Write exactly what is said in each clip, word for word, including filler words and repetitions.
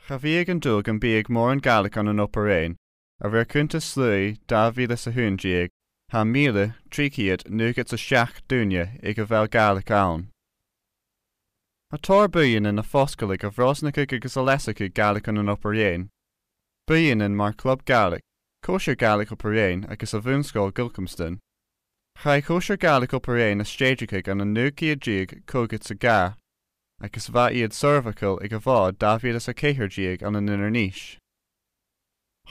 Cha bhiodh an dùil gum biodh mòran Gàidhlig ann an Obar Dheathain, a rèir cunntas Sluagh dà mhìle 's a h-aon deug, tha mìle, trì cheud, naochad 's a seachd duine aig a bheil Gàidhlig ann. Tha tòrr buidhnean a' fosgladh a' brosnachadh agus a' leasachadh Gàidhlig ann an Obar Dheathain. Buidhnean mar Club Gàidhlig, Còisir Gàidhlig Obar Dheathain agus a' Bhun-sgoil Gilcumston. Chaidh Còisir Gàidhlig Obar Dheathain a stèidheachadh ann an naoi ceud deug caogad 's a dhà, agus bha iad soirbheachail aig a' Mhòd dà mhìle 's a ceithir deug ann an Inbhir Nis.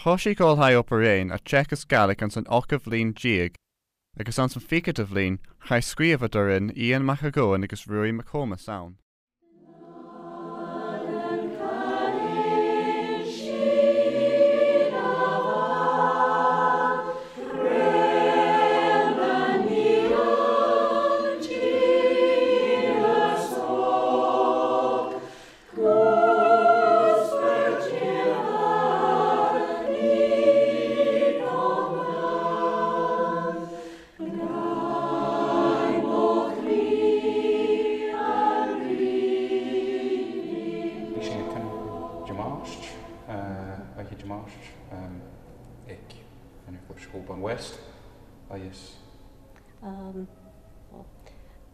Thòisich Oilthigh Obar Dheathain a' teagasg Gàidhlig anns an ochdamh linn deug, agus anns an fhicheadamh linn, chaidh sgrìobhadairean Iain Mac a' Ghobhainn agus Ruairidh MacThòmais ann. Bidh sinn a' tighinn Dimàirt, eh, oidhche Dimàirt, em, aig an Eaglais Holborn West, agus Ehm,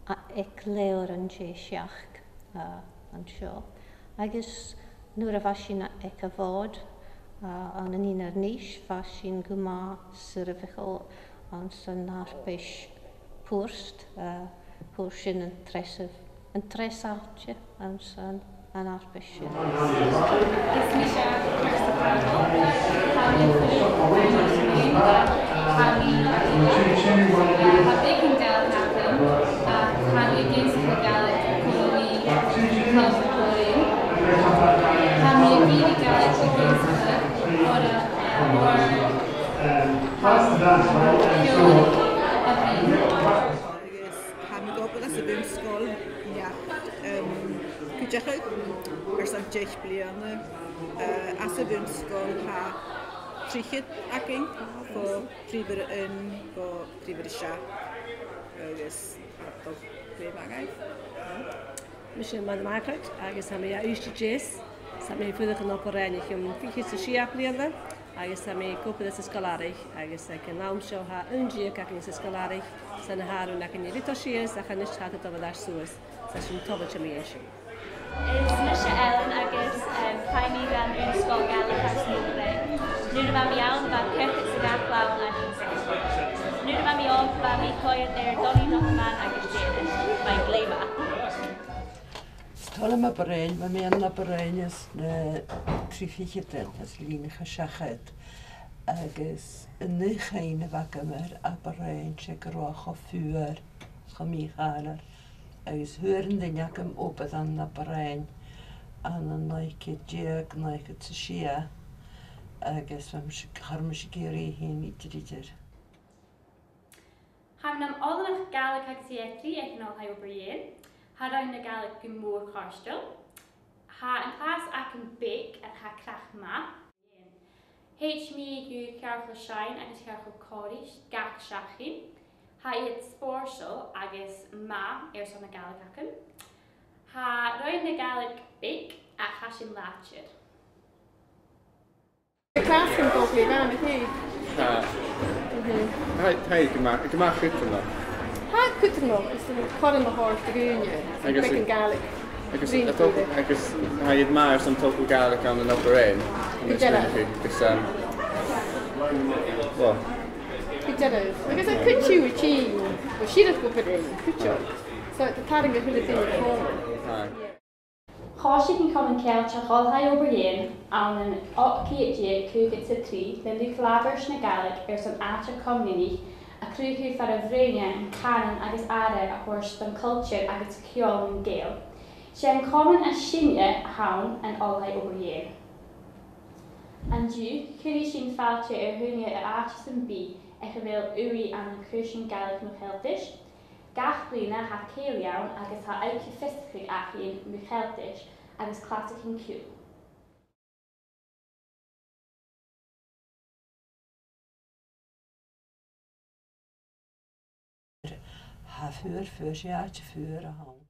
a, aig leth-uair an dèidh seachd, eh, an seo. Agus nuair a bha sinn aig a' Mhòd, eh, ann an Inbhir Nis, bha sinn gu math soirbheachail anns an fharpais port, eh, fhuair sinn an treasamh, an treas àite anns an, an fharpais sin. Is mise Kirsty Campbell. Tha mi a' fuireach ann an Obar Dheathain. Tha mi, tha beagan Gàidhlig agam, ach tha mi ag ionnsachadh Gàidhlig còmhla ri Culture Club. Tha mi ag iarraidh Gàidhlig a ionnsachadh, oir, oir, tha, tha, Agus tha mi ag obair anns a' bhun-sgoil, yeah, um, cuideachd airson deich bliadhna. Uh, anns a' bhun-sgoil tha trithead againn, bho Prìomhaire a h-aon gu Prìomhaire a sia, agus tha dol greim againn. Mise Mairead Margaret, agus tha mi à Uibhist a Deas, 's tha mi a' fuireach ann an Obar Dheathain o chionn fichead 's a sia bliadhna, agus tha mi ag obair anns an sgoil-àraich, agus aig an àm seo tha aon deug againn san sgoil-àraich, 's ann a tha rùm againn a' dol sìos, ach a-nis tha iad a' dol air ais suas, 's tha sinn toilichte mu dheidhinn sin. Is mise Ellen agus, em, chaidh mi dhan aon sgoil Ghàidhlig anns an Obar Dheathain. Nuair a bha mi ann, bha ceithir 's a dhà chlann anns an sgoil. Nuair a bha mi òg, bha mi a' coimhead air Donaidh Donovan agus Deirdre. Bha e glè mhath. 'S toil leam Obar Dheathain, bha mi ann an Obar Dheathain anns na trì ficheadan, anns an linn a chaidh seachad, agus an aon chuimhne a bh' agam air Obar Dheathain, 's e gun robh e cho fuar, cho mì-chàilear, agus fhuair an duine agam obair ann an Obar Dheathain ann an naoi ceud deug, naochad 's a sia, agus bha mise, cha robh mise ag iarraidh fhìn idir, idir. Tha mi nam oileanach Gàidhlig agus Eachdraidh aig an Oilthigh Obar Dheathain. Tha rinn na Gàidhlig gu mòr-chàirdeil. Tha an clas agam beag ach tha craic math. Thèid mi gu cearcall Seinn agus cearcall còmhraidh gach seachdain. Tha iad spòrsail agus math airson na Gàidhlig agam. Tha rinn na Gàidhlig beag ach tha sinn làidir. Tha clas agam gu math math, nach eil? Tha. Mhm. Tha, tha e gu math, gu math cudromach. Tha e cudromach, is e cothrom a th' ann do dhaoine, agus beagan Gàidhlig. Agus, a' togail, agus tha iad math airson togail Gàidhlig ann an Obar Dheathain. Gu dearbh. Agus, um, well. Gu dearbh. Agus a' cuid siud a' tighinn, well, siud gu Obar Dheathain, cuideachd. So, tha tarraing a h-uile duine còmhla. Aye. Thòisich an Comann Ceilteach Oilthigh Obar Dheathain ann an ochd ceud deug caogad 's a trì le luchd-labhairt na Gàidhlig airson àite comhghleacaidh a chruthachadh far am bruidhneadh an cànan agus aire a thoirt don chultar agus ceòl nan Gàidheal. 'S e an comann as sine a th' ann an Oilthigh Obar Dheathain. An-diugh, cuiridh sinn fàilte air dhaoine à àiteachan bìdh aig a bheil ùidh ann an cùrsan Gàidhlig no Cheiltis. Gach bliadhna tha cèilidh ann agus tha oidhche fiosrachaidh againn mu Cheiltis agus clasaichean ciùil. Tha e fuar, fuar, 's e àite fuar a th' ann.